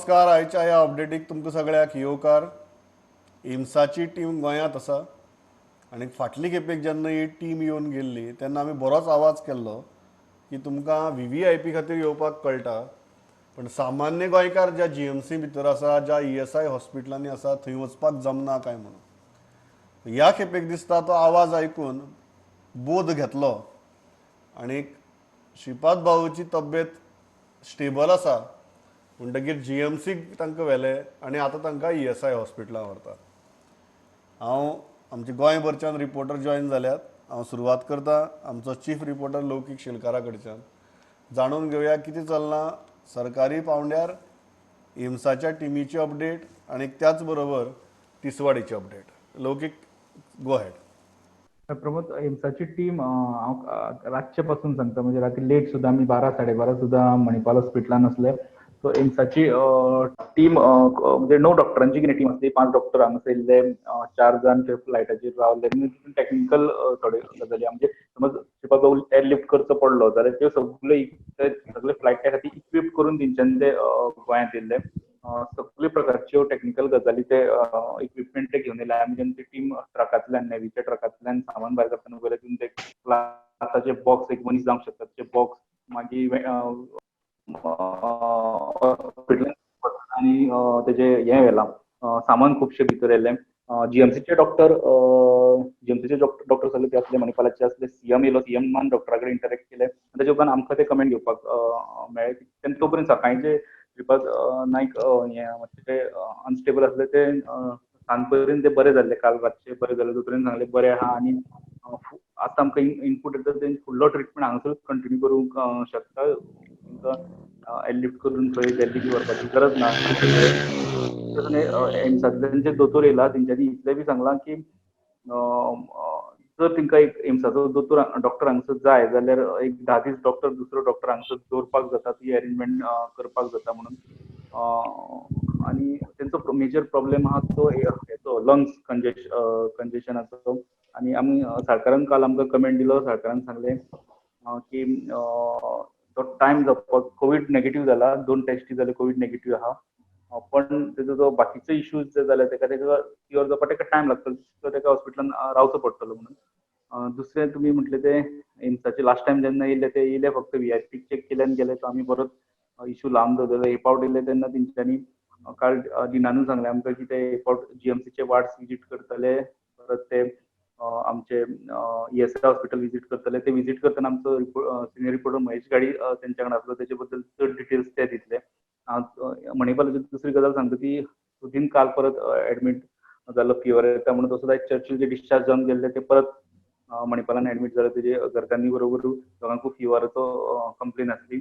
नमस्कार. आयच्या ह्या अपडेटीक तुमकां सगळ्याक येवकार. एम्साची टीम गोंयांत आसा आनी फाटली खेपेक जेन्ना ही टीम येवन गेल्ली तेन्ना आमी बरोच आवाज केल्लो की तुमकां व्हीव्हीआयपी खातीर येवपाक कळटा, पण सामान्य गोंयकार ज्या जीएमसी भितर आसा, ज्या ईएसआय हॉस्पिटलांनी आसा, थंय वचपाक जमना काय म्हणून. ह्या खेपेक दिसता तो आवाज आयकून बोध घेतलो आनी श्रीपाद भाऊची तब्येत स्टेबल आसा म्हणटगीर जीएमसीक तांकां व्हेले आनी आतां तांकां ईएसआय हॉस्पिटलां व्हरतात. हांव आमचे गोंयभरच्यान रिपोर्टर जॉयन जाल्यात. हांव सुरवात करता आमचो चीफ रिपोर्टर लौकीक शेलकारा कडच्यान. जाणून घेवया कितें चल्लां सरकारी पावंड्यार, एम्साच्या टिमीची अपडेट आनी त्याच बरोबर तिसवाडीची update. Laukik, go ahead. Pramod, एम्साची टीम हांव रातचे पासून सांगता, म्हणजे राती लेट सुद्दां आमी 12 12:30 सुद्दां मणिपाल हॉस्पिटलान आसले. सो एम्साची टीम म्हणजे 9 डॉक्टरांची कितें टीम आसली. 5 डॉक्टर हांगासर येयल्ले, 4 जाण थंय फ्लायटाचेर रावले. टॅक्निकल थोड्यो गजाली, म्हणजे समज श्रीपाद बाबू एअरलिफ्ट करचो पडलो जाल्यार त्यो सगळे सगळे फ्लायट त्या खातीर इक्वीप करून तेंच्यांनी ते गोंयांत येयल्ले. सगळे प्रकारच्यो टॅक्निकल गजाली ते इक्विपमेंट ते घेवन येयले. आमी जेन्ना ती टीम ट्रकांतल्यान, नेवीच्या ट्रकांतल्यान सामान भायर काडटना पळयलें, तितून ते ग्लासाचे बॉक्स, एक मनीस जावंक शकता ते बॉक्स, मागीर हॉस्पिटलान आनी तेजें हें व्हेलां, सामान खुबशें भितर येयल्लें. जीएमसीचे डॉक्टर, जीएमसीचे डॉक्टर सगळे ते आसले, मणिपालाचे आसले. सीएम येयलो, सीएमान डॉक्टरा कडेन इंटरेक्ट केलें. तेजे उपरांत आमकां ते कमेंट घेवपाक मेळ्ळें. तेन्ना तो पर्यंत सकाळचे श्रीपाद नायक हे मातशे अनस्टेबल आसले, ते सांज पर्यंत ते बरे जाल्ले. काल रातचे बरे जाले, दोतोरान सांगलें बरें आहा. आनी आतां आमकां इनपूट येता, तें फुडलो ट्रिटमेंट हांगासरूच कंटिन्यू करूंक शकता. तुमकां एअरलिफ्ट करून थंय दिल्लीक व्हरपाची गरज ना. एम्सांतल्यान जे दोतोर येयला तेंच्यांनी इतलें बी सांगलां की जर तेंकां एक एम्साचो दोतोर डॉक्टर हांगासर जाय जाल्यार एक 10 दीस डॉक्टर दुसरो डॉक्टर हांगासर दवरपाक जाता, ती अरेंजमेंट करपाक जाता म्हणून. आनी तेंचो मेजर प्रॉब्लेम आहा तो हेचो लंग्स कंजेशनाचो. आनी आमी सरकारान काल आमकां कमेंट दिलो. सरकारान सांगलें की तो टायम जावपाक कोवीड नेगेटीव जाला, 2 टेस्टी जाले कोवीड नेगेटीव आहा, पण तेजो जो बाकीचे इश्यूज जे जाले तेका तेका क्युअर जावपाक तेका टायम लागतलो, तितलो तेका हॉस्पिटलान रावचो पडटलो म्हणून. दुसरें तुमी म्हटलें तें एम्साचे लास्ट टायम जेन्ना येयले ते येयले फक्त व्हीआयपी चॅक केले आनी गेले. तो आमी परत इश्यू लावन दवरलेलो. हे पावट येयले तेन्ना तेंच्यांनी काल डिनानूय सांगलें आमकां की ते हे पावट जीएमसीचे वार्ड्स विजीट करतले, परत ते आमचे ईएसआय हॉस्पिटल विजीट करतले. ते विजीट करतना आमचो सिनियर रिपोर्टर महेश गाडी तेंच्या कडेन आसलो, तेचे बद्दल चड डिटेल्स ते दितले. मणिपालाची दुसरी गजाल सांगता ती सुदीन काल परत एडमीट जालो, फिवर येता म्हणून. तसो दायज चर्चिल जे डिस्चार्ज जावन गेल्ले ते परत मणिपालान एडमीट जाले. तेजे घरकान्नी बरोबर दोगांकूय फिवराचो कंप्लेन आसली.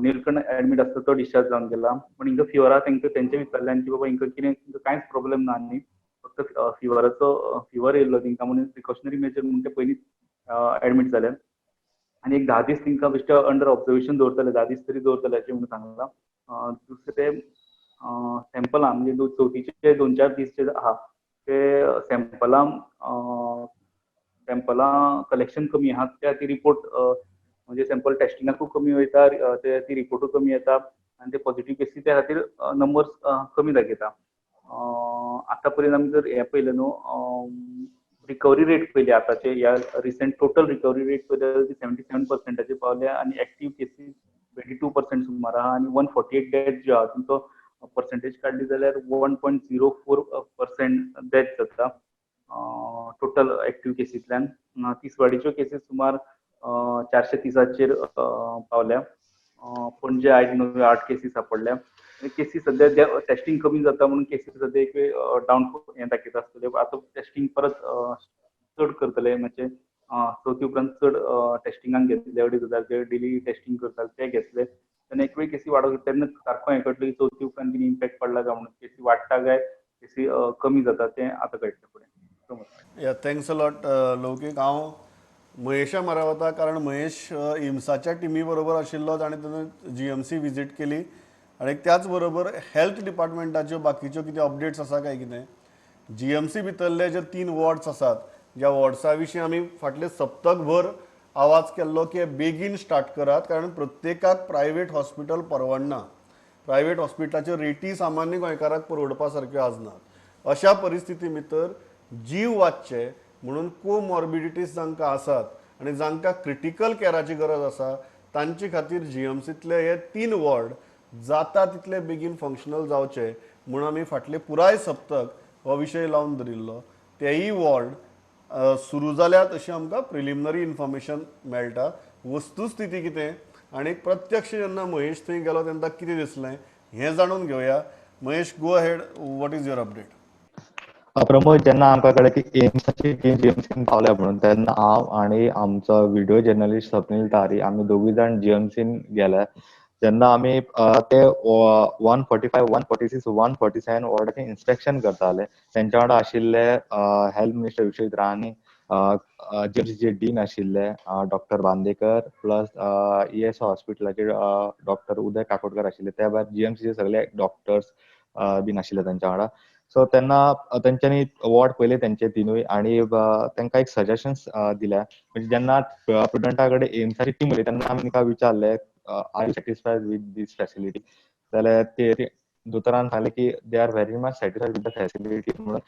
नीलकंठ एडमीट आसता तो डिस्चार्ज जावन गेला. पण हिंगा फिवरा तेंकां तेंचे विचारलें की बाबा हिंका कितें, हिंका कांयच प्रॉब्लेम ना न्ही, फक्त फिवराचो फिवर येयल्लो तेंकां म्हणून प्रिकॉशनरी मेजर म्हणून ते पयलींच एडमीट जाले. आनी एक 10 दीस तेंकां बेश्टे अंडर ऑब्जर्वेशन दवरतले, 10 दीस तरी दवरतले अशें म्हणून सांगलां. दुसरें सॅम्पलां म्हणजे चवथीचे 2-4 दीस जे आहा ते सॅम्पलां सॅम्पलां कलेक्शन कमी आहा, त्या खातीर रिपोर्ट म्हणजे सॅम्पल टेस्टिंगाकूय कमी वयता, ते ती रिपोर्टूय कमी येता आनी ते पॉझिटीव केसी त्या खातीर नंबर्स कमी दाखयता. आतां पर्यंत आमी जर हें पळयलें न्हू, रिकवरी रेट पळयली आतांचे ह्या रिसंट टोटल रिकवरी रेट पळयली जाल्यार ती 77% पावल्या आनी एक्टीव केसीस 22% सुमार आहा. आनी 148 डेथ ज्यो आहा तुमचो पर्संटेज काडली जाल्यार 1.04% डेथ जाता टोटल एक्टीव केसींतल्यान. तिसवाडीच्यो केसीस सुमार 430 पावल्या. पणजे आयज नव्यो 8 केसी सापडल्या. केसी सद्या टेस्टिंग कमी जाता म्हणून केसी सद्या एक डावन हें दाखयता आसतले. आतां टेस्टिंग परत चड करतले, मातशें चवथी उपरांत चड टेस्टिंगाक घेतले, 2500 जे डेली टेस्टिंग करताले ते घेतले तेन्ना एक वेळ केसी वाडोवंक तेन्ना सारको हें कळटलें की चवथी उपरांत कितें इम्पॅक्ट पडला काय म्हणून, केसी वाडटा काय केसी कमी जाता तें आतां कळटलें फुडें. या, thanks a lot लौकीक. हांव महेशा म्हऱ्या वता, कारण महेश एम्साच्या टिमी बरोबर आशिल्लो आनी ताणें जीएमसी विजीट केली आनी त्याच बरोबर हेल्थ डिपार्टमेंटाच्यो बाकीच्यो कितें अपडेट्स आसा काय कितें. जीएमसी भितरले जे 3 वॉर्ड्स आसात, ज्या वॉर्ड्सा विशीं आमी फाटले सप्तकभर आवाज केल्लो की बेगीन स्टार्ट करात, कारण प्रत्येकाक प्रायवेट हॉस्पिटल परवडना. प्रायवेट हॉस्पिटलाच्यो रेटी सामान्य गोंयकाराक परवडपा सारक्यो आसनात. अशा परिस्थिती भितर जीव वाचचे म्हणून कोमॉर्बिडिटीज जांकां आसात आनी जांकां क्रिटिकल कॅराची गरज आसा तांचे खातीर जीएमसींतले हे 3 वॉर्ड जाता तितले बेगीन फंक्शनल जावचे म्हूण आमी फाटले पुराय सप्तक हो विशय लावन धरिल्लो. तेय वॉर्ड सुरू जाल्यात अशें आमकां प्रिलिमिनरी इन्फॉर्मेशन मेळटा. वस्तुस्थिती कितें आनी प्रत्यक्ष जेन्ना महेश थंय गेलो तेन्ना कितें दिसलें हें जाणून घेवया. Mahesh, go ahead, what is your update? Pramod, जेन्ना आमकां कळ्ळें की एम्साची टीम जीएमसीन पावल्या म्हणून, तेन्ना हांव आनी आमचो व्हिडिओ जर्नलिस्ट स्वप्नील तारी आमी दोगूय जाण जीएमसीन गेले. जेन्ना आमी ते 145, 146, 147 वॉर्डाचें इन्स्पेक्शन करताले, तेंच्या वांगडा आशिल्ले हेल्थ मिनिस्टर विश्वजीत राणे, जीएमसीचे डीन आशिल्ले डॉक्टर बांदेकर, प्लस ईएसआय हॉस्पिटलाचे डॉक्टर उदय काकोडकर आशिल्ले, त्या भायर जीएमसीचे सगळे डॉक्टर्स बीन आशिल्ले तेंच्या वांगडा. सो तेन्ना तेंच्यांनी वॉर्ड पयले तेंचे तिनूय आनी तेंकां एक सजेशन्स दिल्या. म्हणजे जेन्ना प्रुडंटा कडेन एम्साची टीम उलयली तेन्ना आमी तांकां विचारलें, are you satisfied with this facility? जाल्यार ते दोतोरान सांगलें की they are very much satisfied with the facility म्हणून.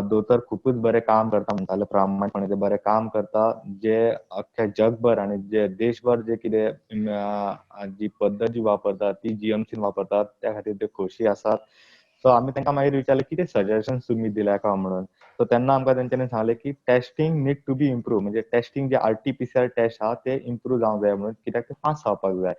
दोतोर खुबूच बरें काम करता म्हणटाले, प्रामाणीकपणे ते बरें काम करता. जे अख्ख्या जगभर आनी जे देशभर जे कितें जी पद्दत जी वापरतात ती जीएमसीन वापरतात, त्या खातीर ते खोशी आसात. सो आमी तांकां मागीर विचारलें कितें सजेशन्स तुमी दिल्या काय म्हणून. सो तेन्ना आमकां तेंच्यांनी सांगलें की testing need to be improve, म्हणजे टेस्टिंग जे RT-PCR test आहा ते इम्प्रूव जावंक जाय म्हणून, कित्याक ते फास्ट जावपाक जाय,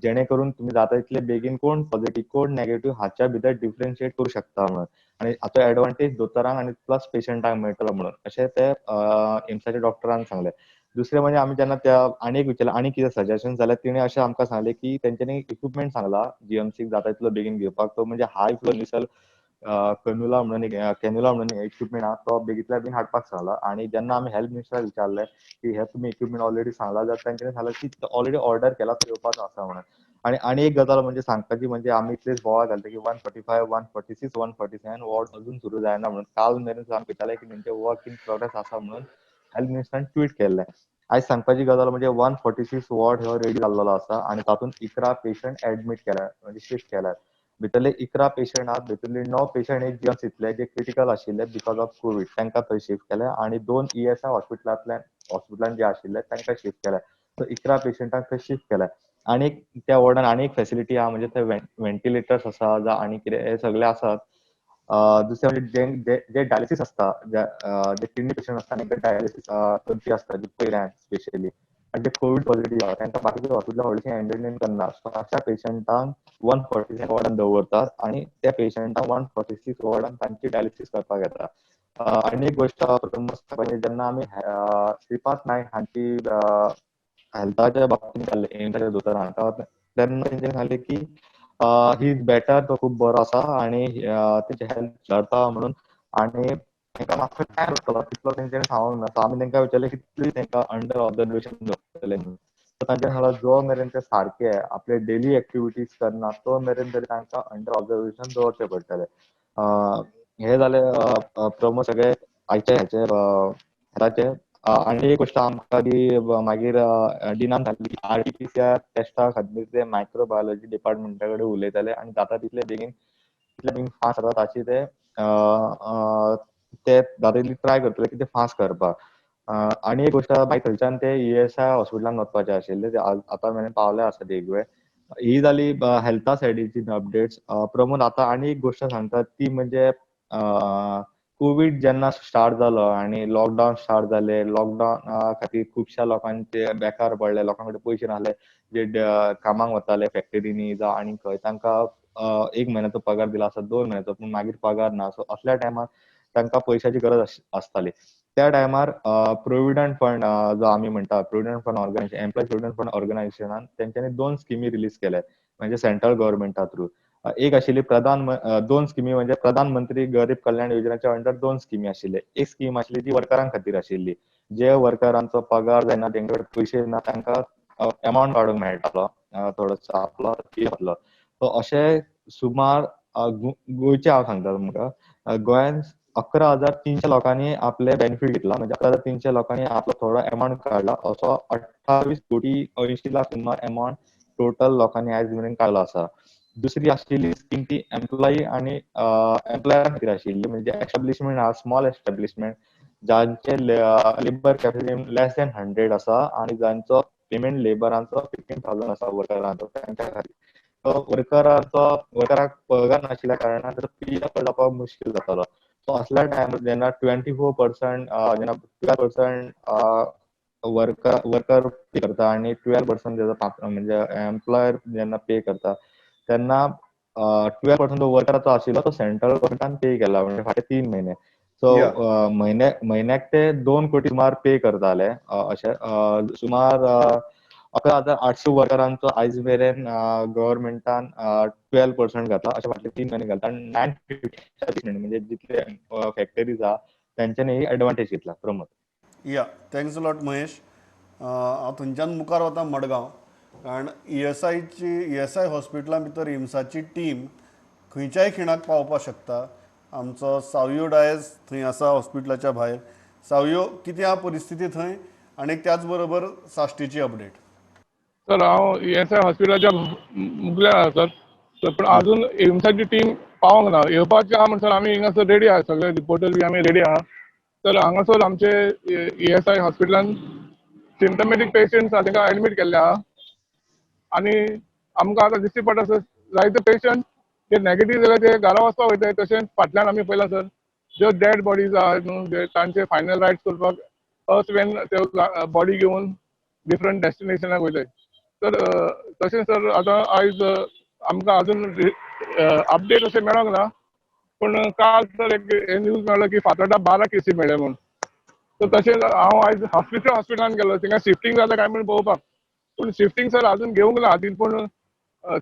जेणे करून तुमी जाता तितले बेगीन कोण पॉझिटिव्ह कोण नेगेटिव्ह हाच्या भितर डिफरन्शिएट करूं शकता म्हणून. आनी हाचो एडवांटेज दोतोरांक आनी प्लस पेशंटांक मेळटलो म्हणून अशें ते एम्साच्या डॉक्टरान सांगलें. दुसरें म्हणजे आमी जेन्ना त्या आनी एक विचारलें आनी कितें सजेशन जाल्यार तिणें अशें आमकां सांगलें की तेंच्यांनी इक्विपमेंट सांगला जीएमसीक जाता तितलो बेगीन घेवपाक. तो म्हणजे हाय फ्लो निसल कॅन्युला म्हणून एक कॅन्युला म्हणून इक्विपमेंट आहा, तो बेगींतल्या बेगीन हाडपाक सांगला. आनी जेन्ना आमी हेल्थ मिनिस्टराक विचारलें की हे तुमी इक्विपमेंट ऑलरेडी सांगला, जाल्यार तेंच्यांनी सांगलें की ऑलरेडी ऑर्डर केला, तो येवपाचो आसा म्हणून. आनी आनी एक गजाल म्हणजे सांगपाची म्हणजे आमी इतलेच बोवाळ घालता की 145, 146, 147 वॉर्ड अजून सुरू जायना म्हणून. काल मेरेन आमी पळयताले की तेंचे वर्क इन प्रोग्रेस आसा म्हणून हेल्थ मिनिस्टरान ट्वीट केल्लें. आयज सांगपाची गजाल म्हणजे 146 वॉर्ड हो रेडी जाल्लो आसा आनी तातूंत 11 पेशंट एडमीट केल्या, म्हणजे शिफ्ट केल्यात. भितरले 11 पेशंट आहात, भितरले 9 पेशंट हे जीएमसींतले जे क्रिटिकल आशिल्ले because of Covid, तांकां थंय शिफ्ट केले आनी 2 ईएसआय हॉस्पिटलान जे आशिल्ले तांकां शिफ्ट केले. सो 11 पेशंटांक थंय शिफ्ट केले. आनी त्या वॉर्डान आनी एक फॅसिलिटी आहा, म्हणजे थंय व्हेंटिलेटर्स आसा जावं आनी कितें हे सगळे आसात. दुसरें म्हणजे जे डायलिसीस आसता, जे किडनी पेशंट आसता तांकां डायलिसीस करची आसता जी पयल्यान स्पेशली, आनी जे कोवीड पॉझिटिव्ह आहा तांकां बाकीच्या हॉस्पिटलान व्हडलेशें एंटरटेन करना. सो अशा पेशंटांक 146 वॉर्डान दवरतात आनी त्या पेशंटांक 146 वॉर्डान तांची डायलिसीस करपाक येता. आनी एक गोश्ट म्हणजे जेन्ना आमी श्रीपाद नायक हांची हेल्थाच्या बाबतींत जाल्ले एम्साच्या दोतोरान, तेन्ना तेंच्यांनी सांगलें की he is better, तो खूब बरो आसा आनी तेचे हेल्थ सुदारता म्हणून. आनी तांकां मातसो टायम लागतलो तितलो तेंच्यांनी सांगूंक ना. सो आमी तांकां विचारलें कितले तांकां अंडर ऑब्जर्वेशन दवरतले म्हणून. सो तांच्यांनी सांगलां जो मेरेन ते सारके आपले डेली एक्टिविटीज करना तो मेरेन तरी तांकां अंडर ऑब्जर्वेशन दवरचें पडटलें. हे जाले प्रमो सगळे आयचे हेचे हेल्थाचे. आनी एक गोश्ट आमकां ती मागीर डिनान सांगली की RT-PCR टेस्टा खातीर ते मायक्रोबायोलॉजी डिपार्टमेंटा कडेन उलयताले आनी जाता तितले बेगीन तितले बेगीन फास्ट जाता ताची ते जाता तितली ट्राय करतले की ते फास्ट करपाक. आनी एक गोश्ट मागीर थंयच्यान ते ईएसआय हॉस्पिटलान वचपाचे आशिल्ले, ते आतां मेरेन पावले आसा देगवे. ही जाली हेल्था सायडीची अपडेट्स. प्रमोद, आतां आनी एक गोश्ट सांगता ती म्हणजे कोवीड जेन्ना स्टार्ट जालो आनी लॉकडावन स्टार्ट जाले, लॉकडावन खातीर खुबश्या लोकांचे बेकार पडले, लोकां कडेन पयशे नासले, जे कामाक वताले फॅक्टरीनी जावं आनी खंय, तांकां 1 म्हयन्याचो पगार दिला आसत, 2 म्हयन्याचो, पूण मागीर पगार ना. सो असल्या टायमार तांकां पयशाची गरज आसताली. त्या टायमार प्रोविडंट फंड जो आमी म्हणटा provident fund organisation, employee provident fund ऑर्गनायझेशनान तेंच्यांनी 2 स्किमी रिलीज केले, म्हणजे सेंट्रल गव्हर्मेंटा थ्रू. एक आशिल्ली 2 स्किमी, म्हणजे प्रधानमंत्री गरीब कल्याण योजनेच्या अंडर 2 स्किमी आशिल्ले. एक स्कीम आशिल्ली ती वर्करां खातीर आशिल्ली, जे वर्करांचो पगार जायना, तेंचे कडेन पयशे ना, तांकां एमावंट काडूंक मेळटालो थोडोसो आपलो पी एफ. सो अशें सुमार गोंयचे हांव सांगता तुमकां, गोंयान 11,300 लोकांनी आपले बेनिफीट घेतला, म्हणजे 11,300 लोकांनी आपलो थोडो एमावंट काडला. असो 28 कोटी 80 लाख सुमार एमावंट टोटल लोकांनी आयज मेरेन काडलो आसा. दुसरी आशिल्ली स्कीम ती एम्प्लॉई आनी एम्प्लॉयरा खातीर आशिल्ली, म्हणजे एस्टाब्लिशमेंट आहा, स्मॉल एस्टाब्लिशमेंट जांचे labour capacity less than 100 आसा आनी जांचो पेमेंट लेबरांचो 15,000 आसा वर्करांचो, तांच्या खातीर. सो वर्कराक पगार नाशिल्ल्या कारणान ताचो पी एफ जावपाक मुश्कील जातालो. सो असल्या टायमार जेन्ना 24%, जेन्ना 12% वर्कर पे करता आनी 12% तेजो म्हणजे एम्प्लॉयर जेन्ना पे करता तेन्ना 12% जो वर्कराचो आशिल्लो तो सेंट्रल गव्हर्मेंटान पे केला, म्हणजे फाटले 3 म्हयने. सो म्हयन्याक ते 2 कोटी सुमार पे करताले. अशें सुमार 11,800 वर्करांचो आयज मेरेन गव्हर्मेंटान 12% घातला, अशें फाटले 3 म्हयने घातला. आनी 950 म्हणजे जितले फॅक्टरीज आहा तेंच्यांनी एडवांटेज घेतला. Pramod. Yeah, thanks a lot Mahesh. हांव थंयच्यान मुखार वता मडगांव, कारण ईएसआय हॉस्पिटला भितर एम्साची टीम खंयच्याय खिणाक पावपाक शकता. आमचो सावयो डायस थंय आसा हॉस्पिटलाच्या भायर. सावयो, कितें आहा परिस्थिती थंय आनी त्याच बरोबर साश्टीची अपडेट? सर, हांव ईएसआय हॉस्पिटलाच्या मुखल्यान आसा सर, पूण अजून एम्साची टीम पावोंक ना. येवपाची आहा म्हणसर आमी हिंगासर रेडी आहा, सगळे रिपोर्टर बी आमी रेडी आहा. तर हांगासर आमचे ईएसआय हॉस्पिटलान सिम्टमेटीक पेशंट्स आहा तांकां एडमीट केल्ले आहा आनी आमकां आतां दिश्टी पडटा सर, जायते पेशंट जे नेगेटीव जाल्यार ते घरा वचपाक वयताय. तशेंच फाटल्यान आमी पळयलां सर, ज्यो डेड बॉडीज आहा न्हू, जे तांचे फायनल रायट्स करपाक अर्थ वेन ते बॉडी घेवन डिफरंट डेस्टिनेशनाक वयताय. तर तशें सर, आतां आयज आमकां अजून अपडेट अशें मेळोंक ना, पूण काल सर एक न्यूज मेळ्ळो की फातोर्डा 12 केसी मेळ्ळे म्हूण. सो तशेंच हांव आयज हॉस्पिटलान गेलो, थिंगा शिफ्टींग जाता काय म्हूण पळोवपाक, पूण शिफ्टींग सर अजून घेवंक ना हातीन. पूण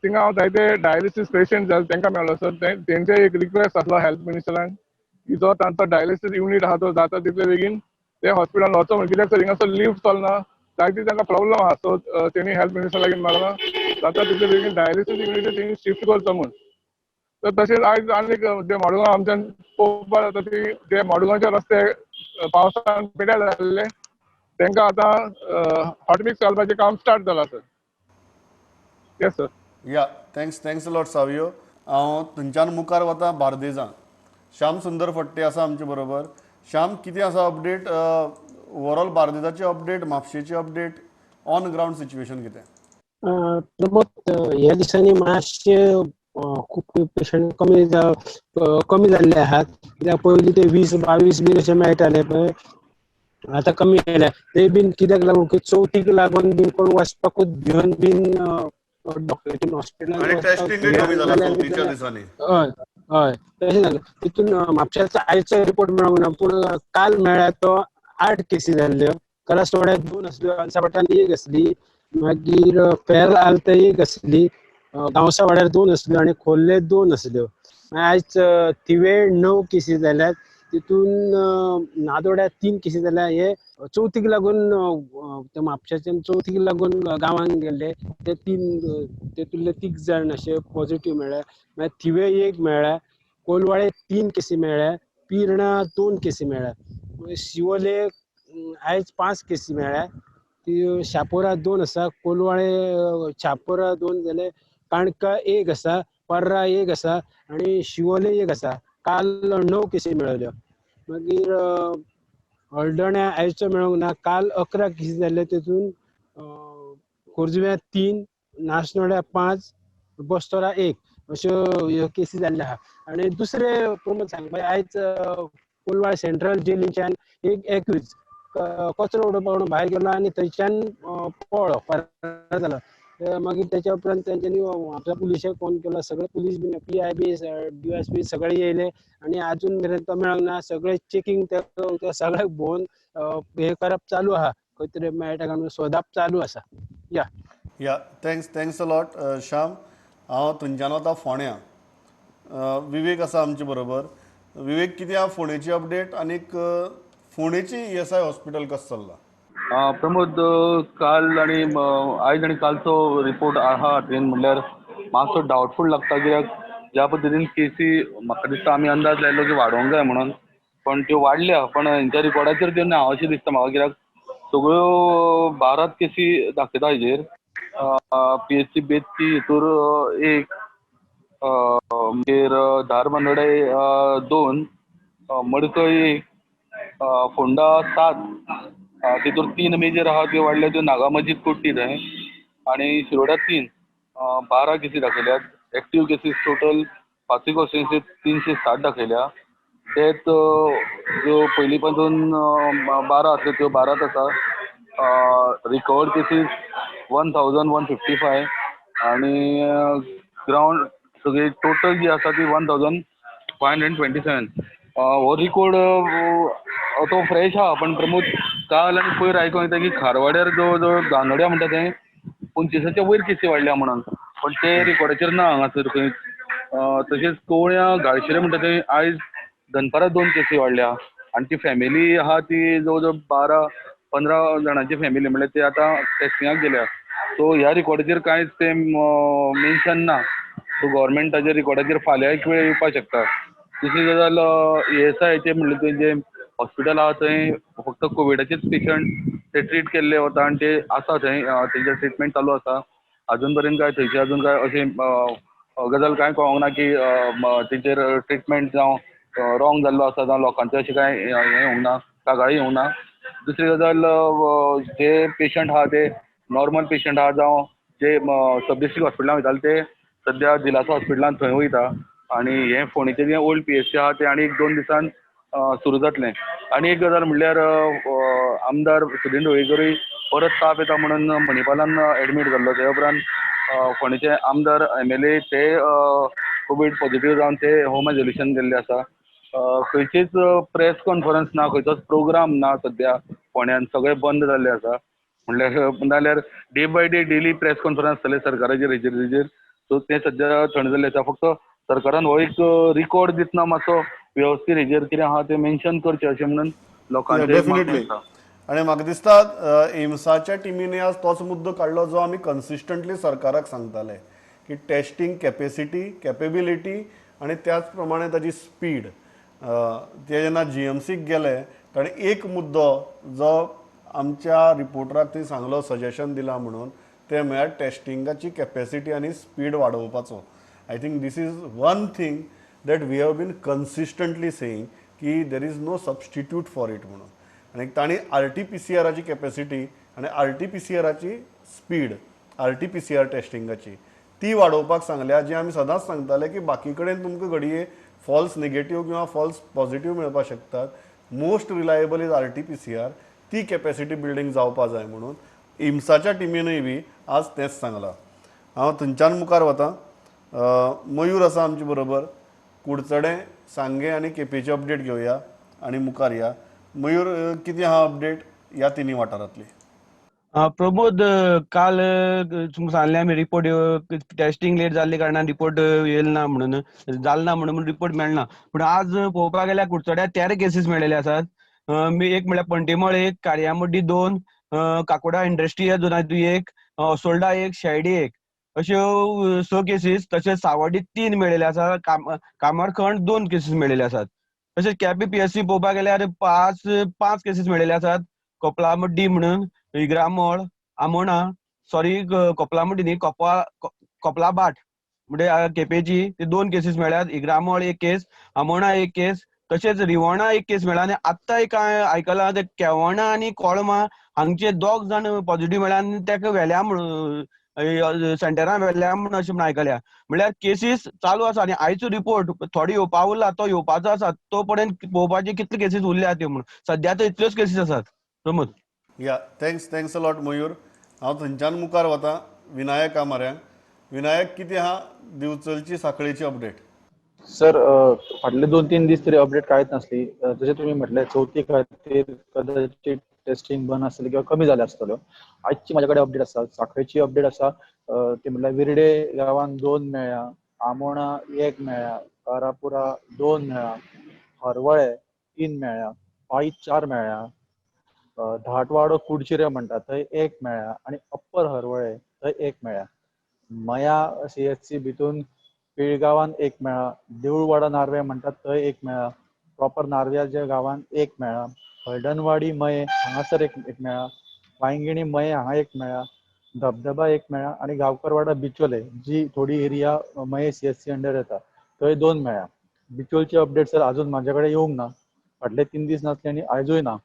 थिंगा हांव जायते डायलिसीस पेशंट जाले तांकां मेळ्ळो सर. तेंचे एक रिक्वेस्ट आसलो हेल्थ मिनिस्टरान की जो तांचो डायलिसीस युनीट आहा तो जाता तितले बेगीन ते हॉस्पिटलान वचो म्हूण, कित्याक सर हिंगासर लिफ्ट चलना, जायती तांकां प्रॉब्लम आहा. सो तेणी हेल्थ मिनिस्टर लागीं मागलां जाता तितले बेगीन डायलिसीस युनीट तेणी शिफ्ट करचो म्हूण. तर तशेंच आयज आनीक जे मडगांव आमच्यान पळोवपाक जाता ती जे मडगांवचे रस्ते पावसान पेड्यार जाल्ले तांकां आतां हॉटमिक्स घालपाचें काम स्टार्ट जालां sir. Yes sir. Yeah, thanks a lot Savio. हांव थंयच्यान मुखार वता बार्देजान. श्याम सुंदर फट्टे आसा आमचे बरोबर. श्याम, कितें आसा अपडेट ओवरऑल बार्देजाची अपडेट, म्हापशेची अपडेट, ऑन ग्रावंड सिच्युएशन कितें? प्रमोद, ह्या दिसांनी मातशे खूब पेशंट कमी जाल्ले आहात. कित्याक पयलीं ते 20-22 बीन अशे मेळटाले पळय, आतां कमी जाल्या. ते बीन कित्याक लागून की चवथीक लागून बीन कोण वचपाकूच भिवन बीन डॉक्टराच्या हॉस्पिटलान. हय हय, तशें जालें. तितून म्हापश्याचो आयचो रिपोर्ट मेळोंक ना, पूण काल मेळ्ळा तो 8 केसी जाल्ल्यो. करासवाड्याक 2 आसल्यो, अनसाभाटान 1 आसली, मागीर फेर्र आलता 1 आसली, गांवसा वाड्यार 2 आसल्यो आनी खोर्ले 2 आसल्यो. आयज थिवे 9 केसी जाल्यात, तितून नादोड्या 3 केसी जाल्या. हे चवथीक लागून म्हापश्याच्यान चवथीक लागून गांवांत गेल्ले ते 3, तेतूंतले 3 जाण अशे पॉझिटीव मेळ्ळे. मागीर थिवे 1 मेळ्ळ्या, कोलवाळे 3 केसी मेळ्ळ्या, पिर्णा 2 केसी मेळ्ळ्या, शिवोले आयज 5 केसी मेळ्ळ्या, ती शापोरा 2 आसा, कोलवाळे शापोरा 2 जाले, काणका 1 आसा, पर्रा 1 आसा आनी शिवोले 1 आसा. काल 9 केसी मेळ्ळ्यो. मागीर हळदण्या आयचो मेळोंक ना, काल 11 केसी जाल्ले, तेतून खोर्जुव्यां 3, नासनोड्या 5, बस्तोरा 1 अश्यो ह्यो केसी जाल्ल्यो आहा. आनी दुसरे प्रमोद सांगपा, आयज कोलवाळ सेंट्रल जेलीच्यान एक एक्यूज कचरो उडोवपाक म्हणून भायर गेलो आनी थंयच्यान पळ्ळो, फरार जालो. मागीर तेच्या उपरांत तेंच्यांनी म्हापसा पुलिशेक फोन केलो, सगळे पुलीस बीन PIB DSP सगळे येयले आनी आजून मेरेन तो मेळोंक ना. सगळे चेकींग ते सगळे भोंवन हे करप चालू आहा, खंय तरी मेळटा काय म्हणून सोदप चालू आसा. Yeah yeah, thanks a lot Shyam. हांव थंयच्यान वता फोंड्या. विवेक आसा आमचे बरोबर. विवेक, कितें आहा फोंडेची अपडेट आनीक फोंडेची ईएसआय हॉस्पिटल कसं चल्लां? प्रमोद, काल आनी आयज आनी कालचो रिपोर्ट आहा ट्रेन म्हणल्यार मातसो डावटफूल लागता, कित्याक ज्या पद्दतीन केसी म्हाका दिसता आमी अंदाज लायलो की वाडोवंक जाय म्हणून, पण त्यो वाडल्या, पण हेंच्या रिकॉर्डाचेर त्यो ना अशें दिसता म्हाका, कित्याक सगळ्यो 12 केसी दाखयता हेजेर. पीएचसी बेतकी हितूर 1, मागीर धारबांदोडे 2, मडकय 1, फोंडा 7, तितूर 3 मेजर आहा त्यो वाडल्या त्यो नागा मस्जीद कुर्टी थंय आनी शिरोड्या 3, 12 केसी दाखयल्यात. एक्टीव केसीस टोटल पाचूय कॉन्स्टिट्युएन्सीत 360 दाखयल्या. तेच ज्यो पयलीं पासून 12 आसल्यो त्यो 12 आसा. रिकवर्ड केसीस 1155 आनी ग्रावंड सगळी टोटल जी आसा ती 1527. हो रिकॉर्ड तो फ्रेश आहा, पण प्रमोद काल आनी पयर आयकोंक येता की खारवाड्यार जवळ जवळ दानोड्या म्हणटा थंय 25 वयर केसी वाडल्या म्हणून, पण ते रिकॉर्डाचेर ना हांगासर खंयच. तशेंच कवळ्यां गाळशिरे म्हणटा थंय आयज दनपारां 2 केसी वाडल्या आनी ती फॅमिली आहा ती जवळ जवळ 12-15 जाणांची फॅमिली, म्हणल्यार ते आतां टेस्टिंगाक गेल्या. सो ह्या रिकॉर्डाचेर कांयच तें मेन्शन ना. सो गव्हर्मेंट ताच्या रिकॉर्डाचेर फाल्यां एक वेळ येवपाक शकता. दुसरी गजाल ESIचे म्हणलें तुवें जें हॉस्पिटल आहा थंय फक्त कोविडाचेच पेशंट ते ट्रीट केल्ले वता आनी ते आसा थंय, तेंचे ट्रिटमेंट चालू आसा. अजून पर्यंत काय थंयचे अजून काय अशें गजाल कांय कळोंक ना की तेंचेर ट्रिटमेंट जावं रॉंग जाल्लो आसा जावं लोकांचें अशें कांय हें येवंक ना, कागाळी येवंक ना. दुसरी गजाल जे पेशंट आहा ते नॉर्मल पेशंट आहा जावं जे सब डिस्ट्रिक्ट हॉस्पिटलान वयताले ते सद्या दिलासा हॉस्पिटलान थंय वयता आनी हें फोंडेचें जें ओल्ड PHC आहा तें आनी 1-2 दिसान सुरू जातलें. आनी एक गजाल म्हणल्यार आमदार सुदिन ढवळीकरूय परत ताप येता म्हणून मणिपालान एडमीट जाल्लो. त्या उपरांत फोंडेचे आमदार MLA ते कोवीड पॉझिटिव्ह जावन ते होम आयसोलेशन गेल्ले आसा. खंयचीच प्रेस कॉन्फरन्स ना, खंयचोच प्रोग्राम ना, सद्या फोंड्यान सगळें बंद जाल्लें आसा. म्हणल्यार नाल्यार day by day daily press conference आसतले सरकाराचेर हेजेर. सो तें सद्या थंड जाल्लें आसा. फक्त सरकारान हो एक रिकॉर्ड दितना मातसो वेवस्थीत हेजेर कितें आहा तें मेन्शन करचें अशें म्हणून लोकांचें डेफिनेटली. आनी म्हाका दिसता एम्साच्या टिमीने आज तोच मुद्दो काडलो जो आमी कन्सिस्टंटली सरकाराक सांगताले की टेस्टिंग कॅपेसिटी, कॅपेबिलिटी आनी त्याच प्रमाणे ताजी स्पीड. ते जेन्ना GMCक गेले ताणें एक मुद्दो जो आमच्या रिपोर्टराक थंय सांगलो, सजेशन दिलां म्हणून, तें म्हळ्यार टेस्टिंगाची कॅपेसिटी आनी स्पीड वाडोवपाचो. I think this is one thing that we have been consistently saying की there is no substitute for it म्हणून. आनी तांणी RT-PCRाची कॅपेसिटी आनी RT-PCRाची स्पीड, RT-PCR टेस्टिंगाची ती वाडोवपाक सांगल्या, जी आमी सदांच सांगताले की बाकी कडेन तुमकां घडये फॉल्स निगेटीव किंवा फॉल्स पॉझिटिव्ह मेळपाक शकतात, मोस्ट रिलायबल is RT-PCR. ती कॅपेसिटी बिल्डींग जावपा जाय म्हणून एम्साच्या टिमीनूय बी आज तेंच सांगलां. हांव थंयच्यान मुखार वता. मयूर आसा आमचे बरोबर. कुडचडें, सांगें आनी केपेंची अपडेट घेवया आनी मुखार या. मयूर, कितें आहा अपडेट ह्या तिनूय वाठारांतली? प्रमोद, काल तुमकां सांगलें आमी रिपोर्ट टेस्टिंग लेट जाल्ले कारणान रिपोर्ट येयल ना म्हणून, जाल ना म्हणून रिपोर्ट मेळना. पूण आज पळोवपाक गेल्यार कुडचड्यार 13 केसीस मेळिल्ले आसात. एक म्हळ्यार पंटेमळ 1, कार्यामड्डी 2, काकोडा इंडस्ट्रियल झोनांत 1, असोल्डा 1, शेर्डी 1, अश्यो 6 केसीस. तशेंच सावर्डी 3 मेळिल्ले आसा, कामरखंड 2 केसीस मेळिल्ले आसात. तशेंच केपें PSC पळोवपाक गेल्यार 5 केसीस मेळिल्ले आसात. कोपलामड्डी म्हणून, इग्रामोळ, आमोणा, सॉरी कोपलामड्डी न्ही, कोपलाबाट म्हणजे केपेंची ते 2 केसीस मेळ्ळ्यात. इग्रामोळ 1 केस, आमोणा 1 केस, तशेंच रिवणा 1 केस मेळ्ळा. आनी आत्तां एक आयकलां ते केवणा आनी कोळमा हांगचे 2 जाण पॉझिटिव्ह मेळ्ळ्या आनी ताका व्हेल्या म्हणून सेंटरान व्हेल्या म्हणून अशें म्हणून आयकल्या. म्हणल्यार केसीस चालू आसा आनी आयचो रिपोर्ट थोडे येवपा उरला, तो येवपाचो आसा, तो पर्यंत पळोवपाची कितले केसीस उरल्या त्यो म्हणून. सद्या तर इतल्योच केसीस आसात. Pramod. Yeah, thanks, thanks a lot Mayur. हांव थंयच्यान मुखार वता विनायका म्हऱ्यान. विनायक, कितें आहा दिवचलची साखळेची अपडेट? सर, फाटले 2-3 दीस तरी अपडेट कांयच नासली. जशें तुमी म्हटलें चवथी खातीर कदाचित टेस्टिंग बंद आसतलें किंवा कमी जालें आसतल्यो. आजची म्हाज्या कडेन अपडेट आसा, साखळेची अपडेट आसा. ती म्हटल्यार विर्डे गांवान 2 मेळ्ळ्या, आमोणा 1 मेळ्ळ्या, कारापुरा 2 मेळ्ळ्या, हरवळे 3 मेळ्ळ्या, पाळी 4 मेळ्ळ्या, धाटवाडो कुडचिरे म्हणटा थंय 1 मेळ्ळ्या आनी अप्पर हरवळे थंय 1 मेळ्ळ्या. मया CHC भितून पिळगांवान 1 मेळ्ळा, देऊळवाडा नार्वे म्हणटात थंय 1 मेळ्ळा, प्रॉपर नार्व्याच्या गांवान 1 मेळ्ळा, हळदणवाडी मये हांगासर 1 मेळ्ळा, वांयगिणी मये हांगा 1 मेळ्ळा, धबधबा एक मेळ्ळा आनी गांवकरवाडा बिचोले जी थोडी एरिया मये CHC under येता थंय 2 मेळ्ळा. बिचोलची अपडेट सर अजून माझ्या कडेन येवंक ना, फाटले 3 दीस नासले आनी आयजूय ना.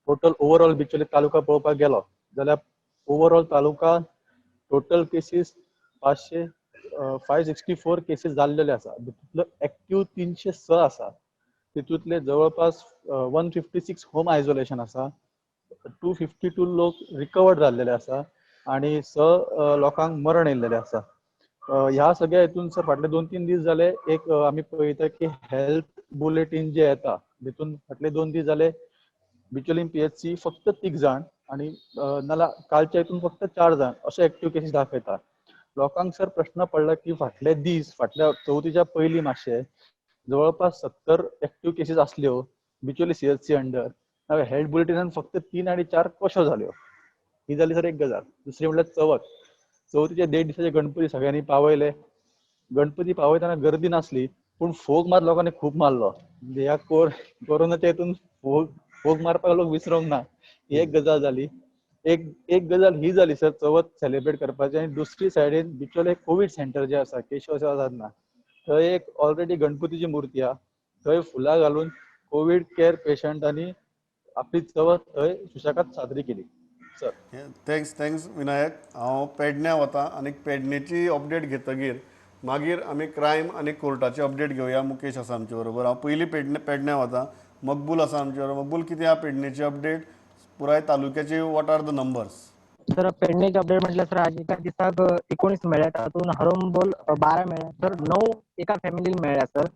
टोटल ओवरऑल बिचोले तालुका पळोवपाक गेलो जाल्यार overall taluka total cases 564 cases जाल्लेले आसा. तितूंतलो एक्टिव्ह 306 आसा, तितूंतले जवळपास 156 होम आयसोलेशन आसा, 252 लोक रिकवर्ड जाल्लेले आसा आनी 6 लोकांक मरण येयल्लेले आसा. ह्या सगळ्या हितून सर फाटले 2-3 दीस जाले एक आमी पळयता की हेल्थ बुलेटीन जे येता तितून फाटले 2 दीस जाले बिचोलीम PHC फक्त 3 जाण आनी नाल्यार कालच्या हितून फक्त 4 जाण अशे एक्टिव्ह केसीस दाखयता. लोकांक सर प्रश्न पडला की फाटले दीस फाटल्या चवथीच्या पयलीं मातशे जवळपास 70 एक्टिव्ह केसीस आसल्यो बिचोली CHC under, health बुलेटिनान फक्त 3 आनी 4 कश्यो जाल्यो. ही जाली सर एक गजाल. दुसरी म्हणल्यार चवथ, चवथीच्या 1.5 दिसाचे गणपती सगळ्यांनी पावयले. गणपती पावयतना गर्दी नासली पूण फोग मात लोकांनी खूब मारलो. म्हणजे ह्या कोरोनाच्या हितून फोग मारपाक लोक विसरोंक ना, ही एक गजाल जाली. एक गजाल ही जाली सर चवथ सेलिब्रेट करपाची. आनी दुसरी सायडीन बिचोले कोवीड सेंटर जे आसा केशव सेवा साधना, थंय एक ऑलरेडी गणपतीची मूर्ती आहा, थंय फुलां घालून कोवीड केअर पेशंटांनी आपली चवथ थंय सुशेगाद साजरी केली. Sir thanks Vinayak. हांव पेडण्या वता आनी पेडणेची अपडेट घेतगीर मागीर आमी क्रायम आनी कोर्टाची अपडेट घेवया. मुकेश आसा आमचे बरोबर. हांव पयलीं पेडण्या वता. मकबूल आसा आमचे बरोबर. मकबूल, कितें आहा पेडणेची अपडेट, पुराय तालुक्याची, what are the numbers? Sir पेडणेची update म्हटल्यार सर आज एका दिसाक 19 मेळ्ळ्या, तातूंत हरंबोल 12 मेळ्ळ्या सर, 9 एका फॅमिलीन मेळ्ळ्या सर,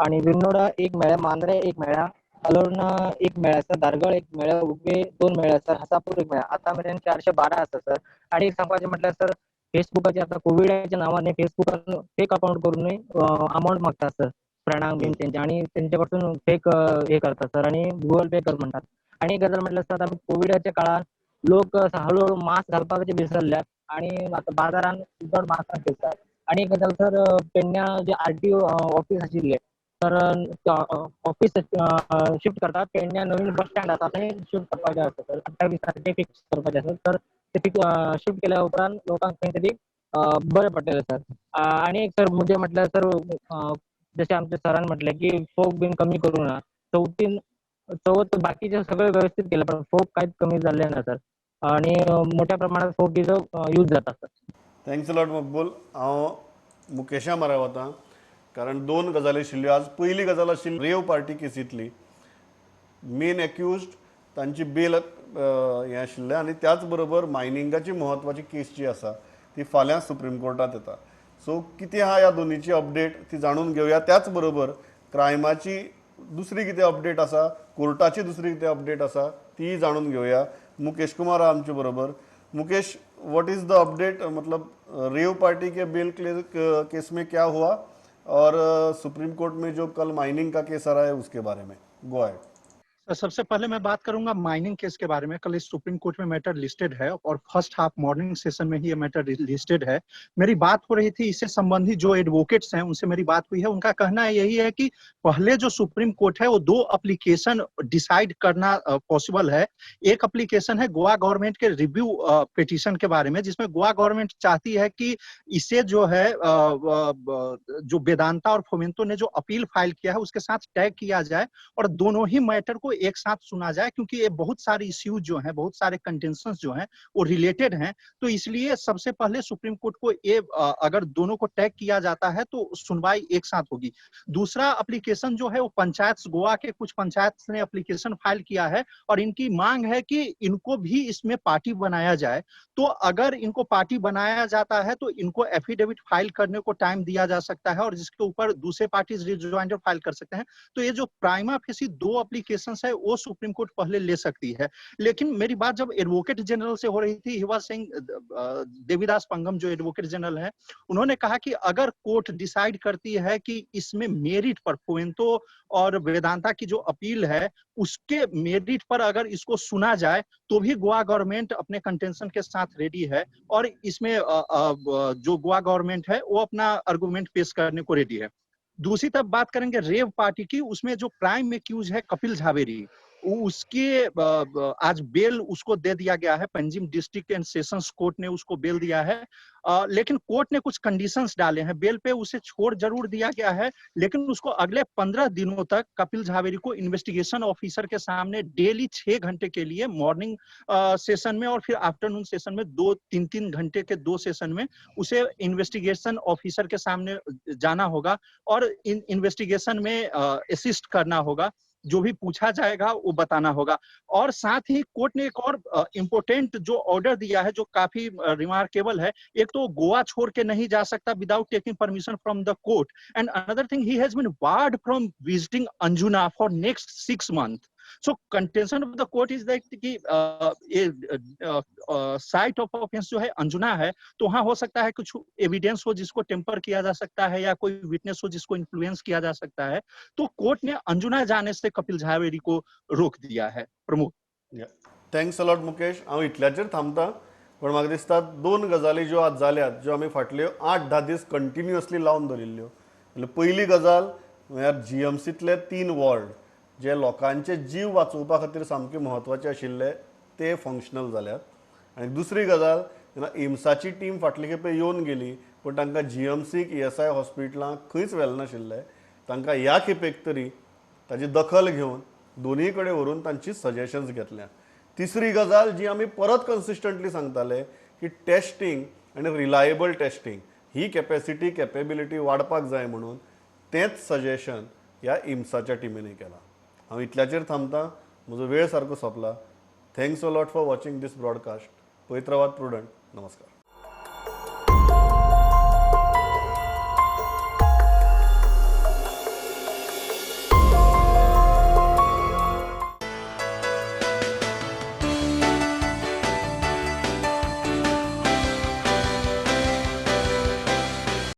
आनी विर्नोडा 1 मेळ्ळ्या, मांद्रे 1 मेळ्ळ्या, अलोर्ना 1 मेळ्ळ्या सर, धारगळ 1 मेळ्ळ्या, उगवे 2 मेळ्ळ्या सर, हासापूर 1 मेळ्ळ्या. आतां मेरेन 412 आसा सर. आनी एक सांगपाचें म्हटल्यार सर फेसबुकाचेर आतां कोविडाच्या नांवान फेसबुकान फेक अकाउंट करूनय अमावंट मागता सर फ्रेंडांक बीन तेंच्या, आनी तेंचे कडसून फेक हे करता सर आनी गुगल पे कर म्हणटात. आनी एक गजाल म्हटल्यार सर आमी कोविडाच्या काळान लोक हळूहळू मास्क घालपाचे विसरल्यात आनी आतां बाजारान चड मास्कां फिरतात. आनी एक गजाल सर पेडण्या जे RTO office आशिल्ले तर ऑफिस शिफ्ट करतात पेडण्या नवीन बस स्टँड आसा थंय शिफ्ट करपाचें आसा सर. 28 तारखेक फिक्स करपाचें आसा तर ते शिफ्ट केल्या उपरांत लोकांक खंय तरी बरें पडटलें सर. आनी एक सर मुद्दे म्हटल्यार सर जशें आमच्या सरान म्हटलें की फोग बीन कमी करूं ना, चवथीन चवथ बाकीचे सगळे व्यवस्थित केलं पण फोग कांयच कमी जाल्ले ना सर, आनी मोठ्या प्रमाणात फोगीचो यूज जाता sir. Thanks a lot Maqbool. हांव मुकेशा मरे वता कारण 2 गजाली आशिल्ल्यो आज. पयली गजाल आशिल्ली रेव पार्टी केसींतली मेन एक्युज्ड तांची बेल हें आशिल्लें आनी त्याच बरोबर मायनिंगाची म्हत्वाची केस जी आसा ती फाल्यां सुप्रीम कोर्टांत येता. सो कितें आहा ह्या दोनीची अपडेट ती जाणून घेवया. त्याच बरोबर क्रायमाची दुसरी कितें अपडेट आसा, कोर्टाची दुसरी कितें अपडेट आसा ती जाणून घेवया. मुकेश कुमार आमचे बरोबर. Mukesh, what is the update? मतलब रेव पार्टी के बेल केस में क्या हुआ और सुप्रीम कोर्ट में जो कल माइनिंग का केस आ रहा है उसके बारे में? Go ahead. सबसे पहले मैं बात करूंगा माइनिंग केस के बारे में। कल इस सुप्रीम कोर्ट में मैटर लिस्टेड है और फर्स्ट हाफ मॉर्निंग सेशन में ही ये मैटर लिस्टेड है। मेरी बात हो रही थी इससे संबंधित जो एडवोकेट्स हैं उनसे मेरी बात हुई है। उनका कहना यही है कि पहले जो सुप्रीम कोर्ट है वो 2 एप्लीकेशन डिसाइड करना पॉसिबल है। एक एप्लीकेशन है गोवा गवर्नमेंट के रिव्यू पिटीशन के बारे में, जिसमें गोवा गवर्नमेंट चाहती है कि इसे जो है जो वेदांता और फोमेंतो ने जो अपील फाइल किया है उसके साथ टैग किया जाए और दोनों ही मैटर को एक साथ सुना जाए, क्योंकि ये बहुत सारे इश्यूज जो हैं, बहुत सारे कंटेंशंस जो हैं वो रिलेटेड हैं। तो इसलिए सबसे पहले सुप्रीम कोर्ट को ये अगर दोनों को टैग किया जाता है तो सुनवाई एक साथ होगी। दूसरा एप्लीकेशन जो है वो पंचायत, गोवा के कुछ पंचायत ने एप्लीकेशन फाइल किया है और इनकी मांग है कि इनको भी इसमें पार्टी बनाया जाए। तो अगर इनको पार्टी बनाया जाता है तो इनको एफिडेविट फाइल करने को टाइम दिया जा सकता है और जिसके ऊपर दूसरे पार्टीज रिजॉइंडर फाइल कर सकते हैं। तो ये जो प्राइमा फेसी 2 एप्लीकेशन है वो सुप्रीम कोर्ट पहले ले सकती है। लेकिन मेरी बात जब एडवोकेट जनरल से हो रही थी, he was saying, Devidas Pangam जो एडवोकेट जनरल है, उन्होंने कहा कि अगर कोर्ट डिसाइड करती है कि इसमें मेरिट पर फोमेंतो और वेदांता की जो अपील है उसके मेरिट पर अगर इसको सुना जाए तो भी गोवा गवर्नमेंट अपने कंटेंशन के साथ रेडी है और इसमें जो गोवा गवर्नमेंट है वो अपना आर्गुमेंट पेश करने को रेडी है। दूसरी तरफ बात करेंगे रेव पार्टी की, उसमें जो प्राइम एक्यूज है कपिल झावेरी, उसके आज बेल उसको दे दिया गया है। Panjim district and sessions court ने उसको बेल दिया है, लेकिन कोर्ट ने कुछ कंडीशंस डाले हैं। बेल पे उसे छोड़ जरूर दिया गया है, लेकिन उसको अगले 15 दिनों तक कपिल झावेरी को इन्वेस्टिगेशन ऑफिसर के सामने डेली 6 घंटे के लिए मॉर्निंग सेशन में और फिर आफ्टरनून सेशन में 2-3 घंटे के 2 सेशन में उसे इन्वेस्टिगेशन ऑफिसर के सामने जाना होगा और इन्वेस्टिगेशन में असिस्ट करना होगा, जो भी पूछा जाएगा वो बताना होगा। और साथ ही कोर्ट ने एक और इम्पोर्टेंट जो ऑर्डर दिया है जो काफी रिमार्केबल है, एक तो गोवा छोड़ के नहीं जा सकता without taking permission from the court, and another thing he has been barred from visiting Anjuna for next 6 month. So contention of the court is that कि साइट ऑफ ऑफेंस जो है अंजुना है, तो वहां हो सकता है कुछ एविडेंस हो जिसको टेम्पर किया जा सकता है या कोई विटनेस हो जिसको इन्फ्लुएंस किया जा सकता है। तो कोर्ट ने अंजुना जाने से कपिल झावेरी को रोक दिया है। Pramod, thanks a lot Mukesh. हांव इतल्याचेर थांबता, पण म्हाका दिसता 2 गजाली ज्यो आज जाल्यात, ज्यो आमी फाटल्यो 8-10 दीस कंटिन्युअसली लावन धरिल्ल्यो। म्हणल्यार पयली गजाल म्हळ्यार जीएमसींतले 3 वॉर्ड जे लोकांचे जीव वाचोवपा खातीर सामके म्हत्वाचे आशिल्ले ते फंक्शनल जाल्यात। आनी दुसरी गजाल, जेन्ना एम्साची टीम फाटले खेपे येवन गेली पूण तांकां जीएमसीक ईएसआय हॉस्पिटलांक खंयच व्हेलें नाशिल्लें, तांकां ह्या खेपेक तरी ताजी दखल घेवन दोनूय कडेन व्हरून तांची सजेशन्स घेतल्या। तिसरी गजाल जी आमी परत कन्सिस्टंटली सांगताले की टेस्टिंग आनी रिलायबल टेस्टिंग ही कॅपेसिटी कॅपेबिलिटी वाडपाक जाय म्हणून तेंच सजेशन ह्या एम्साच्या टिमीनी केलां। हांव इतल्याचेर थांबता, म्हजो वेळ सारको सोंपला। Thanks a lot for watching this broadcast. पळयत रावात प्रुडंट। नमस्कार।